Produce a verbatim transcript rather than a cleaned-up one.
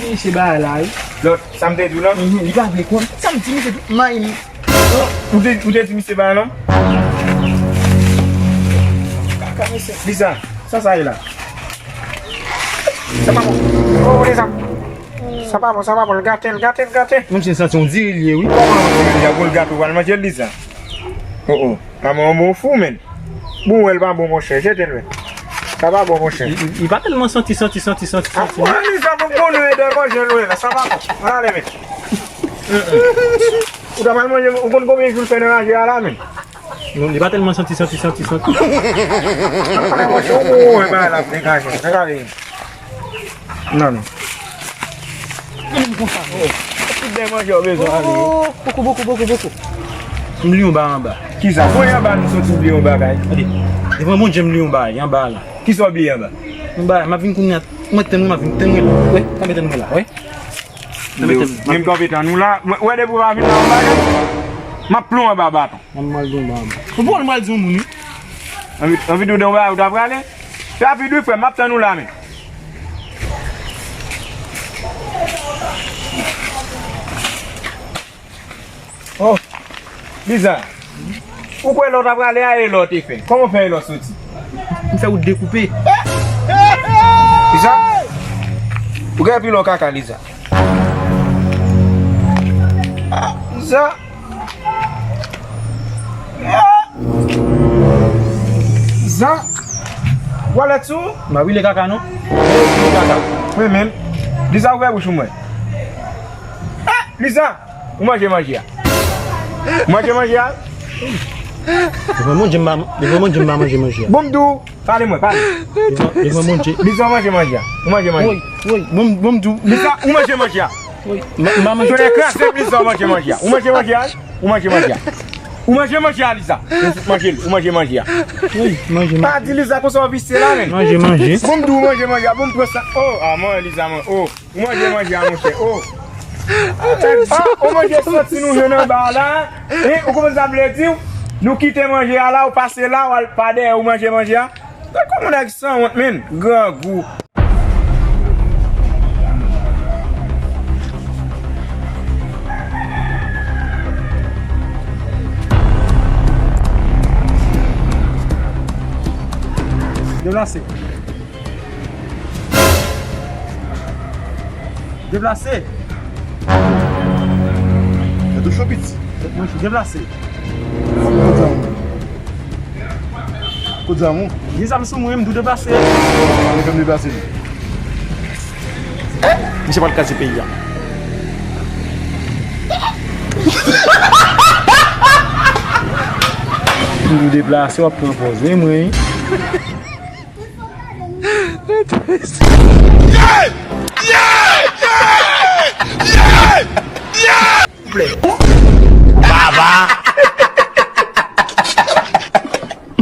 Misye bagay la, wi. Lòt, sa m te di w lan? Mhm, li pa vle konn. Sa m di misye tou, may li. Ou te, ou te di misye bagay lan? Kaka mesye. Lisa, sa sa ye la? Sa pa bon. Oh, Lisa. Sa pa bon, sa pa bon. L gate, l gate, l gate. Mwen santi on diri l ye, wi. Kòman on diri l ye? Pou l gate, ou pral manje l, Lisa? Oh, oh. Manman, on bon fou, menn. Bon, wè l pa bon, monchè. Jete l, menn. Sa pa bon, monchè. Li, li, li pa tèlman santi, santi, santi, santi, santi, non. Analiz sa pou m konnen, e dè manje l wè la. Sa pa bon. Ann ale, menn. Ou ta pral manje, ou konn konbyen jou l fè nan raje a la, menn? Non, li pa tèlman santi, santi, santi, santi. Ann ale, monchè. Ou bon, wè, bagay la, degaje. Degaje. Non, non. Tout byen manje, w bezwen ale. Oh, poko, poko, poko, poko. M bliye yon bagay anba. Kisa? Mwen anba nou soti bliye yon bagay. Gade, devan Bondye m bliye yon bagay anba la. Kisa w bliye anba? Yon bagay, m ap vin kounye a. Mwen tann ou, m ap vin tann ou la. Wè, tann ou la, wè. Tann ou la. Menm kanpe tann ou la. Wè depi w pa vin la yon bagay. M ap plon anba baton. Mwen m al di yon bagay. Ou pral di yon moun, wi. Anvi, anvi di w de yon bagay ou ta prale? Rapid wi frè, m ap tann ou la menm. Oh, Liza, ou kwè lè w ta prale a e lè w te fè? Kòman w fè e lè w soti? M fè wout dekoupe. Liza, ou gen pil lò kaka, Liza. Liza. Zan. Walèt sou? M ap rile kaka non. Rile kaka. Mwen menm. Liza, ouvè bouch ou mwen. Ah, Liza, ou manje manje a? Ou manje manje a? Devan Bondye m pa, devan Bondye m pa manje manje a. Bon, m di w, pale mwen, pale. Devan, devan Bondye. Liza, ou manje manje a? Ou manje manje a? Woy, woy, bon, bon, m di w. Liza, ou manje manje a? Woy, m pa, m pa manje. Tonnè kraze m, Liza, ou manje manje a? Ou manje manje a? Ou manje manje a? Ou manje manje a, Liza? Ou fout manje l, ou manje manje a? Wi, manje, manje. Pa di Liza konsa w visye la, menn. Manje, manje. Bon, m di w manje manje a, bon, m pran sa. Oh, a mwen, Liza, mwen, oh. Ou manje manje a, monchè, oh. Ah, ou manje santi nou jwenn anba a la. Hein, ou konprann sa m vle di w? Nou kite manje a la, ou pase la, ou al pa dèyè, ou manje manje a. Gad kòman nèg sanwont, menn. Grangou. Deplase. Deplase. Tèt ou cho piti. Tèt mwen cho. Deplase. Kote zam ou? Kote zam ou? Gen zam sou mwen, m tou deplase. Mwen fè m deplase tou. Misye pral kraze peyi a. M tou deplase, w ap pran pòz, wi, mwen. Baba.